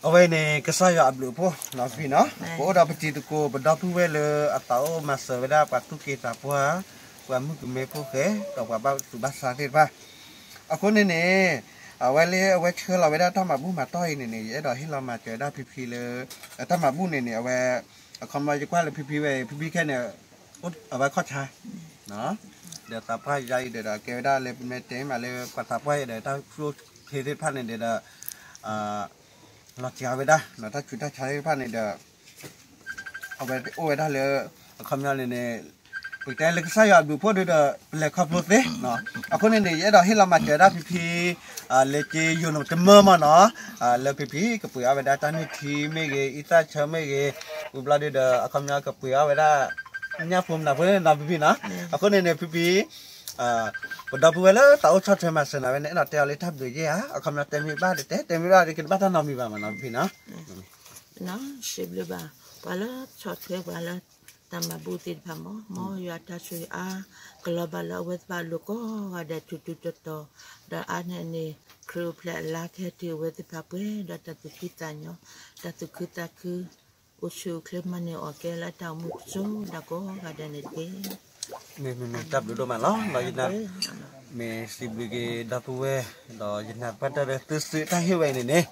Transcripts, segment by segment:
အဝဲန့ၣ် ကစၢ်ယွၤအဘျုးအဖှိၣ်နီၤဖံဖံနီၤ, ပအိၣ်ဒီးပတံၤသကိး ပဒီပုၢ်ဝဲၢ်လၢအသးအိၣ်မၤစၢၤဝဲဒၣ်ပှၤသူၣ်က့သးပှၢ်, ပှၤမုၣ်ကမဲဖိဃဲ, ဒီးပှၤဘၣ်သူၣ်ဘၣ်ဆါသ့ၣ်တဖၣ်, အဃိန့ၣ်န့ၣ် အဝဲလၢအဝဲဆှၢလီၤဝဲဒၣ်တၢ်မၤဘူၣ်မၤတီၢ်အံၤန့ၣ်န့ၣ် ယအဲၣ်ဒိးဟ့ၣ်လီၤမၤစၢၤဝဲဒၣ်ဖံဖံလၢ တၢ်မၤဘူၣ်န့ၣ်န့ၣ် အဝဲ အခီပညီယကွၢ်လၢဖံဖံဝဲအံၤ ဖံဖံခဲန့ၣ် အဝဲခီၣ်ဆါ ဒီးသးပှၢ်ယါအံၤဒီး ကဲဝဲဒၣ်လၢပမ့ၢ်တဲမးလၢပှၤသးပှၢ်အံၤဒီး တၢ်ဖျိချ့သ့ၣ်တဖၣ်န့ၣ်ဒီး လီၤစှၤဝဲဒၣ် တၢ်ဆူးတၢ်ဆါသ့ၣ်တဖၣ်န့ၣ်ဒီး အဝဲအိၣ်ဝဲဒၣ်လၢ အခီပညီန့ၣ်န့ၣ် ပကတဲလၢကစၢ်ယွၤအဘျုးအဖှိၣ်ဒီး ပလဲၤခီဖျိသ့, အဃိန့ၣ်န့ၣ် ယအဲၣ်ဒိးဟ့ၣ်လီၤမၤစၢၤဝဲဒၣ်ဖံဖံ လၢက့ယိၤနတမၢမၢ်နီၤ, လၢဖံဖံကပှ့ၤအီၣ်ဝဲဒၣ်တၢ်နုၢ်ထံမ့ၢ်ဂ့ၤ အံသၣ်ဆၢမ့ၢ်ဂ့ၤ, ဝံၤဘျီဒုဒီး အခီပညီကပှ့ၤအီၣ်ဝဲဒၣ် ညၣ်ဖိမနၤဖိန့ၣ်နီၤဖံဖံနီၤ, အဃိန့ၣ်န့ၣ် ဖံဖံ ပဒီပုၢ်ဝဲၢ်လၢသးအိၣ်ဆီၣ်ထွဲမၤစၢၤနၤဝဲန့ၣ် အဲၣ်ဒိးတဲအီၤလၢတၢ်ဘျုးယဲၢ်ဧါ, အခီပညီတဲမ့ၢ်ဘၣ်ဒီးတဲ တဲမ့ၢ်ဘၣ်ဒီးကဘၣ်တၢ်နီတမံၤဘၣ်မးနီၤဖံဖံနီၤ. စံးဘျုးဘၣ် ပှၤလၢဆီၣ်ထွဲပှၤလၢ တၢ်မၤဘူၣ်သ့ၣ်တဖၣ်မး, မ်ယွၤတၢ်ဆိၣ်ဂ့ၤအါ ကလီၤဘၣ်လၢအဝဲသ့ၣ်တဖၣ်အလိၤကိးဂၤဒဲး ထူးထူးတီၤတီၤ, ဒီးအါန့ၢ်န့ၣ် ခရံာ်အိၣ်ဖျဲၣ်အလါကဟဲတုၤအဝဲသ့ၣ်တဖၣ်ပှဲၤဒီးတၢ်သူၣ်ခုသးညီ, တၢ်သူၣ်ခုသးခု, အိၣ်ဆူၣ်အိၣ်ချ့မၤန့ၢ်အီၣ်ကဲလၢတၢ်အိၣ်မူ ပစိၤဒၣ်ကိးဂၤဒဲးန့ၣ်တက့ၢ်. မ့ၢ်မ့ၢ်မ့ၢ် တၢ်ဘျုးဒိၣ်မးလီၤ. ဒီးယနာ် မ့ၢ်စံးဘျုးက့ၤဒီပုၢ်ဝဲၢ်, ဒီးယနာ်သပှၢ်တၢၢ်လၢသုစုတၢ်ဟ့ၣ်ဝဲအံၤန့ၣ်န့ၣ်,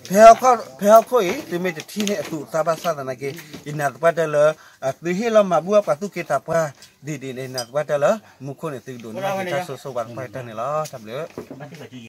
ဖဲဟီၣ်ခိၣ်အံၤ သုမ့ၢ်တထံၣ်န့ၢ်အသူၣ်အသးဘၣ်ဆၣ်သနာ်က့, ယနာ်သပှၢ်တၢၢ်လၢ သုဟ့ၣ်လီၤမၤဘူၣ်အပှၤသူၣ်က့သးပှၢ်ဒ်ဒ်န့ၣ် ယနာ်သပှၢ်တၢၢ်လၢ မူခိၣ်န့ၣ် သုကဒိးန့ၢ်ဘၣ်က့ၤတၢ်ဆိၣ်ဂ့ၤဆိၣ်ဝါသပှၢ်ကတၢၢ်န့ၣ်လီၤ. တၢ်ဘျုး